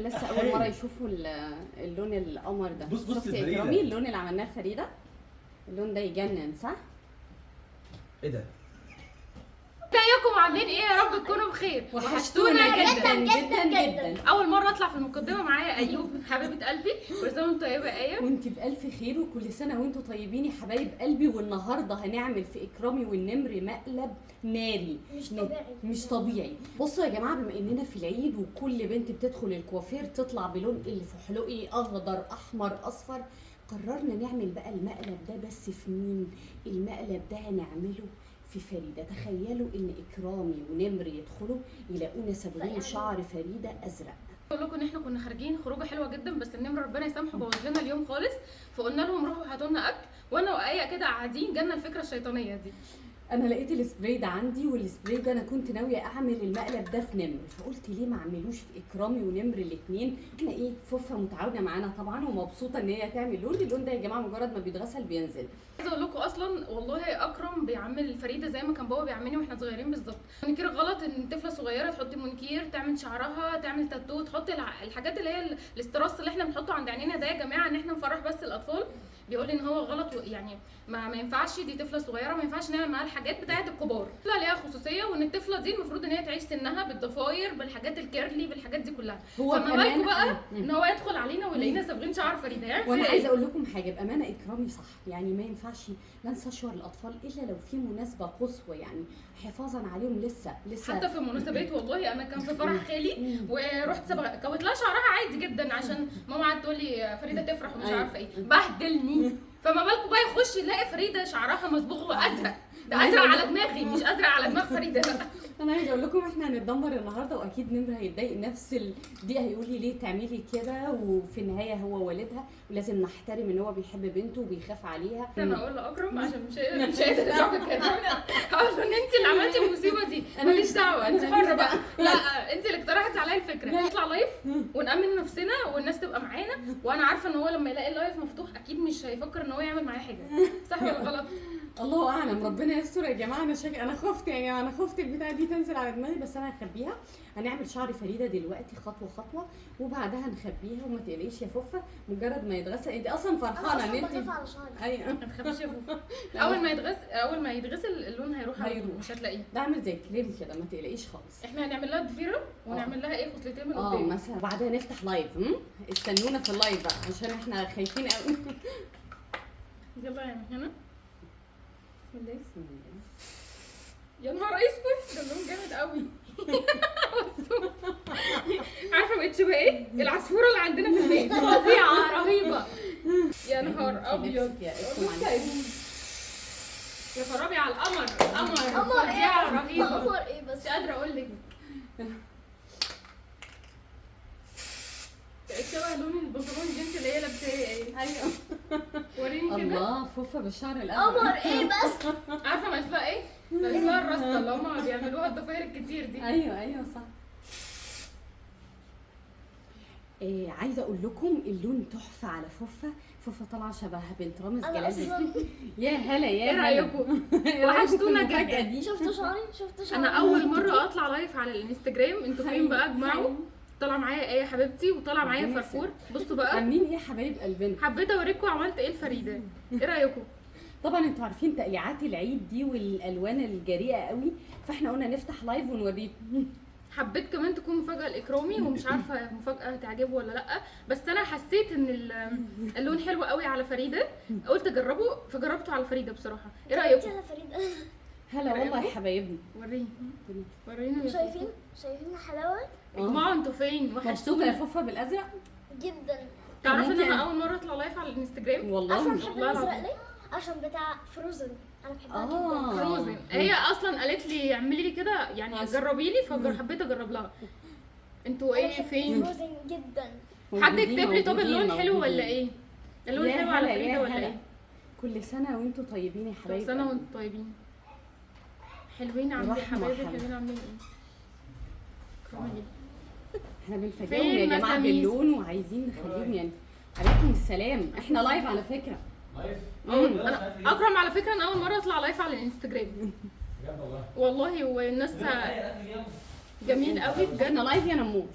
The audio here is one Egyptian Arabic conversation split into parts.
لسه اول مرة يشوفوا اللون القمر ده. بص بص شفتي يا الفريدة. اكرامي اللون اللي عملناه لفريده؟ اللون ده يجنن صح؟ ايه ده؟ ازيكم عاملين ايه؟ يا رب تكونوا بخير. وحشتونا جدا جدا جدا. اول مرة اطلع في المقدمة معايا ايوب حبيبه قلبي. كل سنة وانتم طيبة يا ايه. وانت بالف خير وكل سنة وانتم طيبين يا حبايب قلبي. والنهارده هنعمل في اكرامي والنمر مقلب ناري مش طبيعي. مش طبيعي. بصوا يا جماعة، بما اننا في العيد وكل بنت بتدخل الكوافير تطلع بلون اللي في حلقي اخضر احمر اصفر، قررنا نعمل بقى المقلب ده. بس في مين المقلب ده؟ هنعمله في فريدة. تخيلوا ان اكرامي ونمر يدخلوا يلاقونا صابغين شعر فريدة ازرق. اقول لكم ان احنا كنا خارجين خروجه حلوة جدا، بس النمر ربنا يسامحه بوظ لنا اليوم خالص، فقلنا لهم روحوا هاتوا لنا اكل، وانا وآية كده قاعدين جالنا الفكرة الشيطانية دي. انا لقيت السبراي ده عندي، والسبراي ده انا كنت ناوية اعمل المقلب ده في نمر، فقلت ليه ما اعملوش في اكرامي ونمر الاثنين. احنا ايه، فوفا متعاونة معانا طبعا ومبسوطة ان هي تعمل لون. اللون ده يا جماعة مجرد ما بيتغسل بينزل. عايزه اقول لكم اصلا والله اكرم بيعمل فريدة زي ما كان بابا بيعملني واحنا صغيرين بالظبط. مونيكير غلط ان طفله صغيرة تحط مونيكير، تعمل شعرها، تعمل تاتو، تحط الحاجات اللي هي الاستراس اللي احنا بنحطه عند عينينا ده يا جماعة، ان احنا نفرح بس الاطفال. بيقول لي ان هو غلط، يعني ما ينفعش، دي طفله صغيرة ما ينفعش نعمل معاها الحاجات بتاعه الكبار. الطفلة ليها خصوصية، وان الطفلة دي المفروض ان هي تعيش سنها بالضفاير بالحاجات ال curly بالحاجات دي كلها. هو فما بالكم بأمانة- بقى ان هو يدخل علينا ويلاقينا صابغين شعر فريدة يعني. وانا عايزه اقول لكم حاجة بامانه، اكرامي صح، يعني ما ينفعش لا نستشور الاطفال الا لو في مناسبة قصوى، يعني حفاظا عليهم. لسه حتى في مناسبات، والله انا كان في فرح خالي ورحت صبغ كوت لها شعرها عادي جدا عشان ماما قعدت تقول لي فريدة تفرح ومش أيوة. عارفه ايه، بهدلني. فما بالكم بقى يخش يلاقي فريدة شعرها مصبوغ وازرق، ده ازرق على دماغي مش ازرق على دماغ فريدة. انا عايزه اقول لكم احنا هنتدمر النهارده، واكيد نمر هيتضايق نفس الدقيقة، هيقول لي ليه تعملي كده، وفي النهاية هو والدها ولازم نحترم ان هو بيحب بنته وبيخاف عليها. انا اقول لاكرم عشان مش قادرة اشوفك كده، هقول له ان انت اللي عملتي المصيبة دي، ماليش دعوه، انت حره بقى. لا انت اللي اقترحتي عليا الفكرة. نطلع live ونامن نفسنا والناس تبقى معانا، وانا عارفه ان هو لما يلاقي ال live مفتوح اكيد مش هيفكر ان هو يعمل معايا حاجة، صح ولا غلط؟ الله اعلم، ربنا يستر يا جماعة. انا شك... انا خفت يا جماعة، انا خفت البتاعه دي تنزل على دماغي، بس انا هخبيها. هنعمل شعر فريدة دلوقتي خطوة خطوة وبعدها نخبيها، وما تقلقيش يا فوفا مجرد ما يتغسل. انت اصلا فرحانة ان انا انت اصلا بخاف على شعري. ايوه ما تخافيش يا فوفا، اول ما يتغسل اللون هيروح على طول، هيروح. مش هتلاقيه. ده عامل زي كريم كده، ما تقلقيش خالص. احنا هنعمل لها ضفيرة ونعمل لها ايه، خصلتين من قدام مثلا، وبعدها نفتح live. استنونا في ال live بقى عشان احنا خايفين قوي. يلا يا هنا، بسم الله. بسم الله. يا نهار اسود، ده اللون جامد قوي. بصوا. عارفه بقيت شبه ايه؟ العصفوره اللي عندنا في البيت، فظيعة رهيبة. يا نهار ابيض، يا إكرام. يا خرابي على القمر، قمر قمر فظيعة ايه؟ رهيبة، قمر ايه بس؟ مش قادرة اقول لك. بقيت شبه لون البنطلون الجينز اللي هي لابساه. ايه؟ ايوه وريني كده. الله، فوفا بالشعر الازرق. قمر ايه بس؟ عارفه ناقص لها ايه؟ ناقص لها الراسته اللي هما بيعملوها الضفاير الكتير دي. ايوه ايوه صح. إيه عايزه اقول لكم اللون تحفة على فوفا. فوفا طالعه شبه بنت رامز انا جلال. اصلا يا هلا يا ايه هلا. رايكم؟ إيه رأيكم في وحشتونا المفاجأة جدا. دي؟ شفتوا شعري؟ شفتوا شعري؟ انا اول مرة اطلع live على الانستجرام، انتوا فين بقى يا جماعة؟ طالعه معايا ايه يا حبيبتي، وطالعه معايا ربنا فرفور. بصوا بقى عاملين ايه يا حبايب قلبنا؟ حبيت اوريكم عملت ايه لفريده. ايه رايكم؟ طبعا انتوا عارفين تقليعات العيد دي والالوان الجريئة قوي، فاحنا قلنا نفتح live ونوريكم. حبيت كمان تكون مفاجاة لاكرامي، ومش عارفه مفاجاة هتعجبه ولا لا، بس انا حسيت ان اللون حلو قوي على فريدة، قلت اجربه فجربته على فريدة بصراحة. ايه رايكم؟ يلا فريدة. هلا والله يا حبايبنا. وريني ورينا يا شايفين؟ شايفين الحلاوة؟ يا جماعة انتوا فين؟ مبسوطة يا وحشتونا. فوفا بالازرق جدا. تعرفوا ان ممكن. انا اول مرة اطلع live على الانستجرام؟ والله. اصلا بحب والله الازرق العظيم. ليه؟ عشان بتاع Frozen، انا بحبها جدا. Frozen هي اصلا قالت لي اعملي لي كده يعني عشان. جربي لي، فحبيت اجرب لها. انتوا انا ايه بحب فين؟ Frozen جدا. حد موجودين، يكتب لي طب موجودين، اللون حلو ولا موجودين. ايه؟ اللون يا حلو على هلا، يا فريدة ولا هلا. ايه؟ كل سنة وانتوا طيبين يا كل حبايب سنة قلبي. وانتوا طيبين. حلوين عاملين ايه رحمة حبايبي؟ حلوة. حلوين عاملين ايه؟ اكرامي احنا بنفاجئهم يا فين جماعة مساميس؟ باللون وعايزين نخليهم يعني. عليكم السلام، احنا live على فكرة. live؟ انا اكرم على فكرة انا اول مرة اطلع live على الانستجرام بجد والله. والله، والناس جميل قوي بجد. احنا live يا نمور.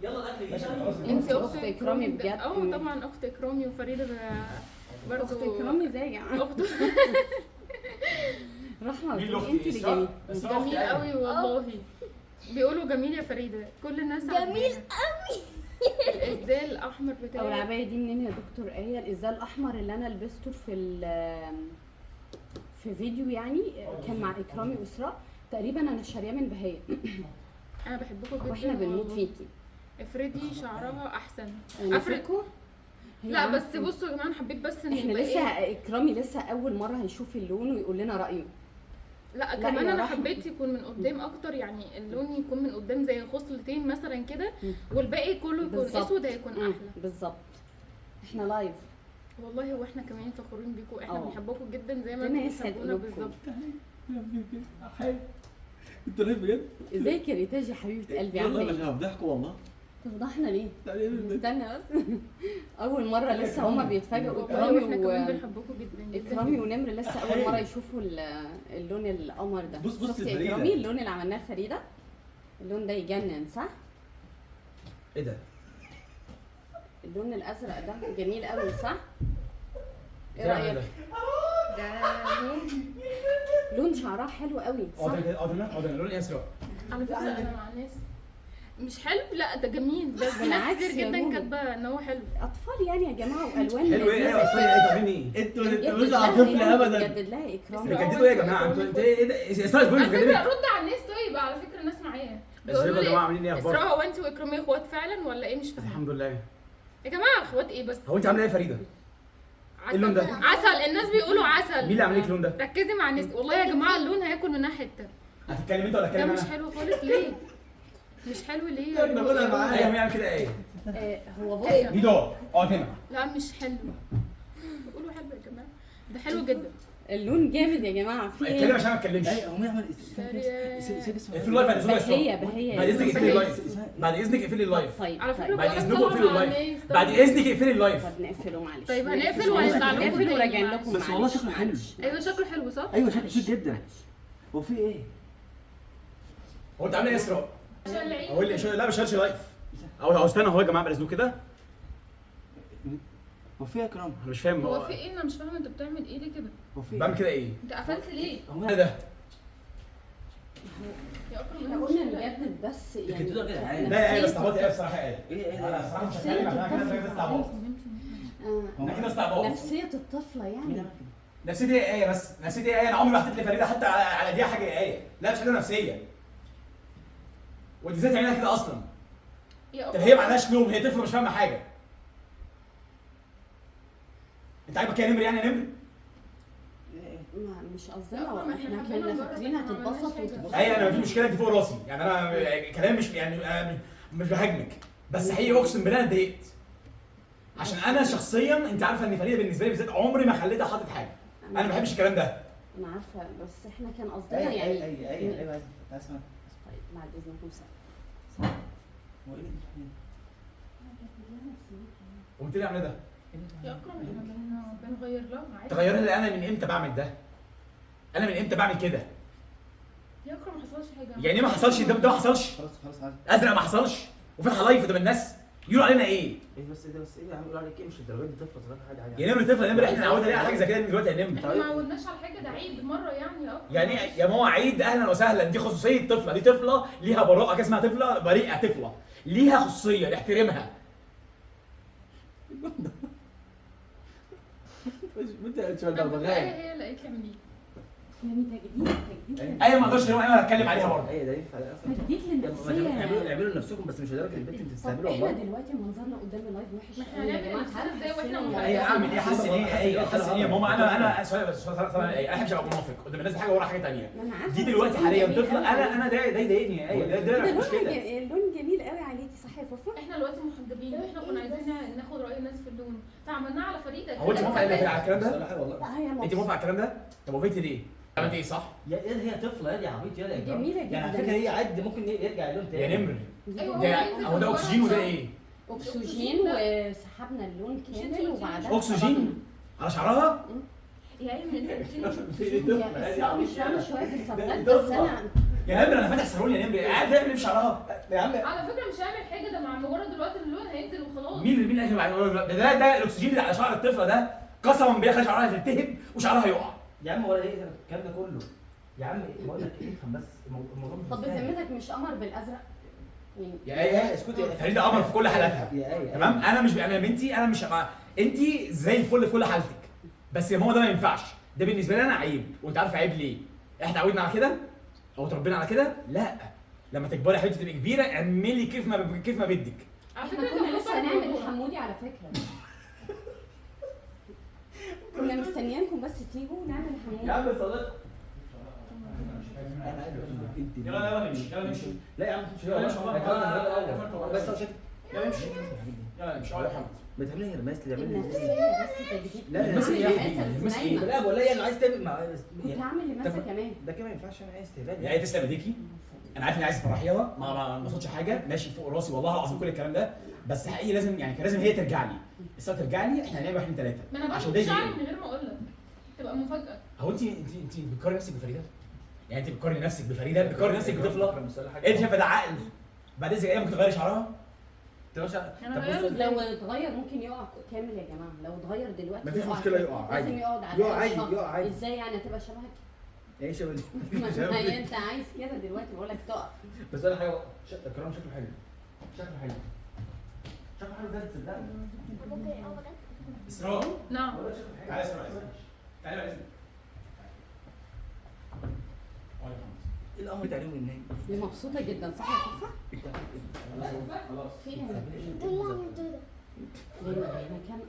يلا الاكل. انت اخت اكرامي بجد. طبعا اخت اكرامي وفريدة برضه. اخت اكرامي ازاي يعني؟ اخته رحمه انت اللي جميل. جميل قوي والله. بيقولوا جميل يا فريدة، كل الناس جميل قوي. الإزدال الاحمر بتاعي او العباية دي منين يا دكتور ايه؟ الإزدال الاحمر اللي انا لبسته في فيديو يعني كان مع اكرامي واسراء تقريبا، انا شارياه من بهيه. انا بحبكم جدا واحنا بنموت فيكي. افردي شعرها احسن. افردكم؟ لا بس بصوا يا جماعة، انا حبيت بس ان احنا لسه اكرامي لسه اول مرة هيشوف اللون ويقول لنا رايه. لا كمان انا حبيت يكون من قدام اكتر، يعني اللون يكون من قدام زي خصلتين مثلا كده، والباقي كله يكون اسود، هيكون احلى. بالظبط. احنا live والله، واحنا كمان فخورين بيكم، احنا بنحبكم جدا زي ما انتم بتحبونا بالظبط. انت live بجد؟ ازيك يا ريتاج يا حبيبه قلبي، عامله ايه؟ والله مش هفضحكم والله. تفضحنا ليه؟ استنى بس. اول مرة لسه هما بيتفاجئوا. اكرامي واحنا كمان بنحبكم جدا جدا. اكرامي ونمر لسه اول مرة يشوفوا اللون القمر ده. بص بص يا اكرامي اللون اللي عملناه لفريده، اللون ده يجنن صح؟ ايه ده؟ اللون الازرق ده جميل قوي صح؟ ايه رايك؟ ده لون شعرها حلو قوي صح؟ اه ده لون ايه يا اسراء؟ على فكرة انا مع ناس مش حلو. لا ده جميل، ده في ناس كتير جدا كاتبه ان هو حلو. اطفال يعني يا جماعة، والوان حلو. ايه اطفال ايه؟ تعملين ايه؟ انتوا اللي مش على طفل ابدا. بتجدد لها اكرام. بتجددوا ايه يا جماعة؟ انتوا ايه ده؟ اسراء على فكرة رد على الناس. طيب على فكرة الناس معايا بيقولوا لي يا جماعة عاملين ايه؟ اخباركم؟ اسراء هو انت واكراميه اخوات فعلا ولا ايه؟ مش فاهمه. الحمد لله يا جماعة، اخوات ايه بس؟ هو انت عامله ايه يا فريدة؟ عسل. اللون ده عسل، الناس بيقولوا عسل. مين اللي عامل لك اللون ده؟ ركزي مع الناس والله يا جماعة، اللون هياكل منها حتة. هتتكلمي انت ولا اتكلم انا؟ ده مش حلو خالص. ليه؟ مش حلو ليه؟ احنا بنقولها معايا. ايوه مين كده؟ ايه هو بص ميدو اقعد هنا. لا مش حلو. بيقولوا حلو يا جماعة، ده حلو جدا. اللون جامد يا جماعة. في ايه؟ اتكلم عشان ما اتكلمش. ايوه هو يعمل في ال live. بهيه بهيه. بعد اذنك اقفلي ال live. بعد اذنك اقفلي ال live. طيب على فكرة بعد اذنكم اقفلوا ال live. بعد اذنك اقفلي ال live. طب نقفله معلش. طيب هنقفل وهيطلع لكم. نقفل وراجعين لكم. بس والله شكله حلو. ايوه شكله حلو صح؟ ايوه شكله شيك جدا. هو في ايه؟ هو انت عامله ايه يا اسراء؟ هو اللي لا مش هرش live. او استنى هو يا جماعة بعد اذنكم كده. هو في ايه يا اكرام؟ انا مش فاهم هو في ايه. انا مش فاهمه انت بتعمل ايه ليه كده؟ هو في بعمل كده ايه؟ انت قفلت ليه؟ ايه ده؟ يا اكرم احنا قلنا نجدد بس يعني. لا ايه بس استعبطت ايه بصراحة. ايه ايه انا الصراحة مش هتكلم عشان كده استعبطت. انا كده استعبطت. نفسية الطفلة يعني. نفسيتي ايه بس؟ نفسيتي ايه؟ انا عمري ما حطيت لفريده حتى على دي حاجة ايه. لا مش حاجة نفسية. وانت ازاي تعملها كده اصلا؟ طب هي ما عندهاش نوم، هي طفله مش فاهمه حاجة. انت عاجبك يا نمر يعني يا نمر؟ مش قصدنا، احنا كنا فاكرين هتتبسط وتتبسط. ايوه انا مفيش مشكلة، انت فوق راسي يعني. انا كلام مش يعني انا مش بهاجمك، بس حقيقي اقسم بالله انا اتضايقت. عشان انا شخصيا انت عارفه ان فريدة بالنسبة لي بالذات عمري ما خليتها حاطط حاجة. انا ما بحبش الكلام ده. انا عارفه بس احنا كان قصدنا يعني. ايوه ايوه ايوه اسمع. طيب بعد اذنكم سلام. هو ايه اللي قمت ليه عامله ده؟ يا اكرم احنا بنغير لها عادي. تغيرها لي انا من امتى بعمل ده؟ انا من امتى بعمل كده؟ يا اكرم ما حصلش حاجة. يعني ايه ما حصلش؟ ده ما حصلش؟ خلاص خلاص عادي. ازرق ما حصلش؟ وفاتحه live قدام الناس يقولوا علينا ايه؟ ايه بس ايه ده بس ايه يا عم يقولوا عليك ايه؟ مش الدرجة دي، طفله صغيرة حاجة عادي. يا نمر طفله يا نمر، احنا نعودها ليه على حاجة زي كده من دلوقتي يا نمر؟ احنا ما عودناش على حاجة، ده عيد مرة يعني. يا اكرم يعني يا ماما عيد اهلا وسهلا، دي خصوصية طفله، دي طفله ليها براءه كده، اسمها طفله بريئة، طفله ليها خصوصية نحترمها. انت انت بغبغاء. هي اللي قالت لي اعمليه يعني تجديد تجديد. ايوه ما اقدرش انا اتكلم عليها برضه. ايوه ده ينفع اصلا تجديد للنفسيه. اعملوا لنفسكم بس مش لدرجة البنت انتوا بتستهبلوا والله. احنا دلوقتي منظرنا قدام ال live وحش. احنا هنعمل نفسنا ازاي واحنا ايه اعمل ايه؟ حاسس ان ايه؟ حاسس ان ايه يا ماما؟ انا سؤال بس، سؤال ايه؟ انا ما بحبش ابقى منافق قدام الناس، حاجة ورا حاجة ثانية. دي دلوقتي حاليا طفله. انا ده يضايقني يا ايه، ده مش كده. اللون جميل قوي عليكي صح يا فوفا؟ احنا دلوقتي محجبين، احنا كنا عايزين ناخد راي الناس في اللون فعملناه على فريدة. هو انت موافقة على الكلام ده؟ انت موافقة على الكلام ده؟ طب وافقتي ليه؟ عملت ايه صح؟ يا هي طفله يا عبيط يا جميلة جدا يعني. على فكرة هي عد ممكن يرجع اللون تاني يا نمر. ايوه ده هو ده اكسجين وده ايه؟ اكسجين وسحبنا اللون كامل وبعدها اكسجين على شعرها؟ يا ايمن انت مش فاهمه شوية في الصبغات بس انا يا نمر انا فاتح صالون يا نمر، قاعد تعمل ايه في شعرها؟ يا عم على فكرة مش هعمل حاجة، ده مع مجرد الوقت اللون هينزل وخلاص. مين اللي ده ده الاكسجين اللي على شعر الطفلة ده قسما بالله خلي شعرها تلتهب وشعرها يقع. يا عم ولا ايه الكلام ده كله؟ يا عم بقول لك ايه، افهم بس الموضوع مش طب بذمتك مش قمر بالازرق؟ يعني يا ايه اسكتي، فريدة قمر في كل حالاتها. تمام، انا مش انا بنتي، انا مش انت زي الفل في كل حالتك، بس يا ماما ده ما ينفعش، ده بالنسبة لي انا عيب، وانت عارف عيب ليه؟ احنا اتعودنا على كده او اتربينا على كده؟ لا، لما تكبري يا حبيبتي تبقي كبيرة اعملي كيف ما بدك. على احنا فكرة كنا لسه ده هنعمل حمودي على فكرة، كنا مستنيينكم بس تيجوا نعمل حمودي. يا عم صدق يلا يلا نمشي، يلا نمشي. لا يا عم تمشي، يلا نمشي والله. بس هو شكل. يلا نمشي، يلا نمشي. اقعد يا محمد. ما تعملي هرماس اللي تعملي النفسية بس تجديد. لا، لمسة إيه يا حبيبي؟ لمسة إيه؟ لا بقول لها انا عايز تعمل مع كنت هعمل لمسه كمان. ده كده ما ينفعش، انا عايز استهبال. يا ايه تسلم ايديكي، انا عارف اني عايز تفرحيها، ما اقصدش حاجة، ماشي فوق راسي والله العظيم كل الكلام ده، بس حقيقي لازم يعني كان لازم هي ترجع لي، الساعة ترجع لي، احنا هنعمل 1 2 3 ما انا عشان ده باخد شعري يجي. من غير ما اقول لك، تبقى مفاجاة. هو انت انت انت بتقارني نفسك بفريده؟ يعني انت بتقارني نفسك بفريده؟ بتقارني نفسك بطفله؟ انت شايفه ده عقل؟ بعد اذنك ايه ممكن تغيري شعرها؟ أنا غيرت. لو اتغير ممكن يقع كامل يا جماعة، لو اتغير دلوقتي مفيش مشكلة، يقع عادي. لازم يقعد على يقع عادي، شهر. يقع عادي. ازاي يعني هتبقى شبهك؟ ايه شبه دي؟ ما انت عايز كده دلوقتي، بقول لك تقع. بس انا حاجة، اكرم شكله حلو، شكله حلو، شكله حلو ده، تصدقني. ممكن اه بجد. اسراء نعم. تعالى يا اسراء، تعالى بعد اذنك. اقعد يا محمد. ايه القمر بتاع اليوم النايم؟ دي مبسوطة جدا صح يا فوفا؟ خلاص فين؟ انتوا اللي عملتوه ده. مكان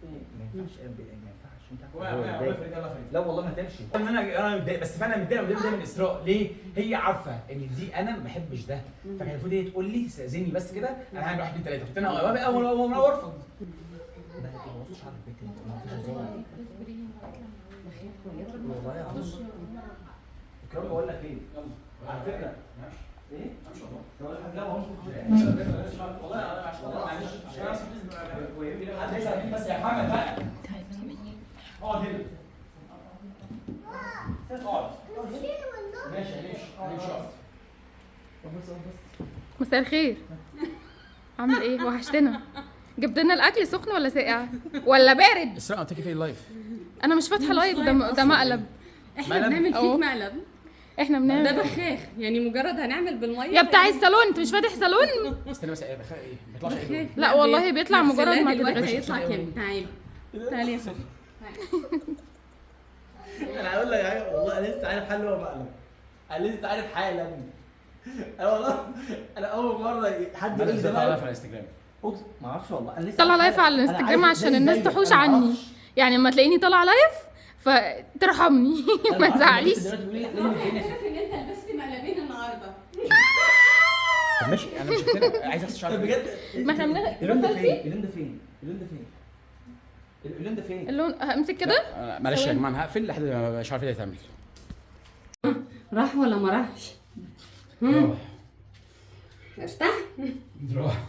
ما ينفعش، ما ينفعش انت هو عارف. هو فريدة، يلا فريدة. لا والله ما هتمشي. ان انا متضايق، بس فعلا متضايق متضايق من اسراء. ليه؟ هي عارفه ان دي انا ما بحبش ده، فكان المفروض هي تقول لي تستاذني بس كده، انا هعمل 1 2 3، كنت انا اول اول مرة وارفض. ما تبوظش على البيت، ما فيش هزار والله يا عم. اكرم بقول لك ايه؟ على فكرة ايه؟ امشي والله. طب اقول لك لا ما هو والله انا عشان معلش، عشان انا حد يسال مين بس يا محمد بقى. اقعد هنا، اقعد. ماشي هنمشي، هنمشي اقعد. مساء الخير، عامل ايه؟ وحشتنا. جبت لنا الاكل سخن ولا ساقع ولا بارد؟ اسراء انت في ال live؟ انا مش فاتحة live، ده مقلب. احنا بنعمل فيك مقلب. احنا بنعمل ده بخاخ، يعني مجرد هنعمل بالمية. يا بتاع الصالون، انت مش فاتح صالون؟ استنى بس، ايه بخاخ ايه؟ ما بيطلعش ايه؟ لا والله بيطلع مجرد ما دلوقتي تتغسل. هيطلع كامل. تعالي تعالي يا فوفا. انا هقول لك حاجة والله، انا لسه عارف حل هو مقلب، انا لسه عارف حالا. انا والله انا اول مرة حد يقول لي ده طلع live مقلب. على الانستجرام. ما اعرفش والله، انا لسه طلع عارف live على حالا. أنا الانستجرام عارف عشان زي الناس زيك، تحوش أنا ما عني. أعرفش. يعني لما تلاقيني طالعه live فترحمني، أنا ما أعرف تزعليش. الناس دلوقتي بيقولوا لي لم الدنيا. عارف ان انت لبست مقلبين النهارده. طب ماشي، انا مش هقتنع، عايز اغسل شعري. طب بجد ما احنا اللون ده فين؟ اللون ده فين؟ اللون ده فين؟ اللون ده فين؟ اللون امسك كده. معلش يا جماعة انا هقفل لحد ما مش عارف ايه هيتعمل. راح ولا ما راحش؟ روح ارتاح. روح.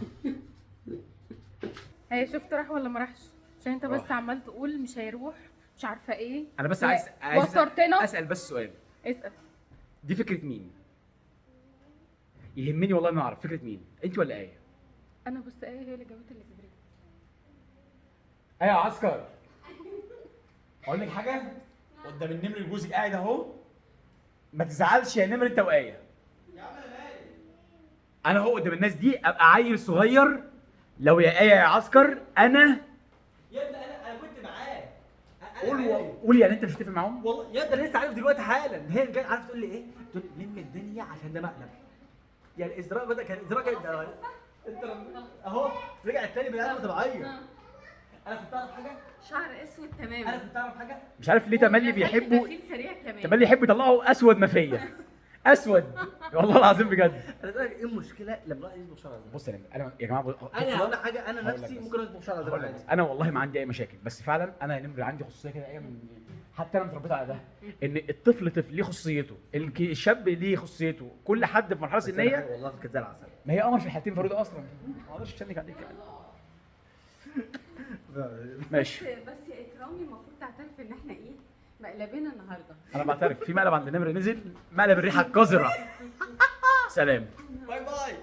هي شفت راح ولا ما راحش؟ عشان انت بس عمال تقول مش هيروح، مش عارفه ايه. انا بس عايز وترتنا. اسال بس سؤال. اسال. دي فكرة مين؟ يهمني والله ما اعرف فكرة مين، انت ولا ايه؟ انا بص، ايه هي اللي جابت الاسبري. ايه يا عسكر؟ اقول لك حاجة؟ قدام النمر جوزك قاعد اهو، ما تزعلش يا نمر انت وايه. انا اهو قدام الناس دي ابقى عيل صغير، لو يا ايه يا عسكر انا يا ابني انا كنت معاه. قول قول، يعني انت مش هتتفق معاهم؟ والله يا ابني انا لسه عارف دلوقتي حالا. هي جاية عارف تقول لي ايه؟ تقول لي لم الدنيا عشان ده مقلب. يعني اسراء بدا كان اسراء كانت انت اهو رجعت تاني بني ادم طبيعية. انا كنت اعرف حاجة، شعر اسود تماما. انا كنت اعرف حاجة. مش عارف ليه تملي بيحبوا، غسيل سريع كمان. تملي يحب يطلعوا اسود ما فيا اسود والله العظيم بجد. انا اسالك ايه المشكلة لما الواحد يصبغ شعر ازرق؟ بص يا نمر، انا يا جماعة انا هقول لك حاجة، انا هقول لك نفسي بس. ممكن اصبغ شعر ازرق هقول لك عادي. بس، انا والله ما عندي اي مشاكل، بس فعلا انا يا نمر عندي خصوصية كده ايه من حتى انا متربيت على ده، ان الطفل طفل ليه خصوصيته، الشاب ليه خصوصيته، كل حد في مرحلة بس أنا سنية. حاجة والله كانت زي العسل. ما هي قمر في الحالتين فريدة اصلا، ما اقدرش اشنك عليك يعني. ماشي بس يا اكرامي المفروض تعترف ان احنا ايه، مقلبين النهارده. انا بعترف في مقلب عند نمر نزل، مقلب الريحة القذرة. سلام. bye bye.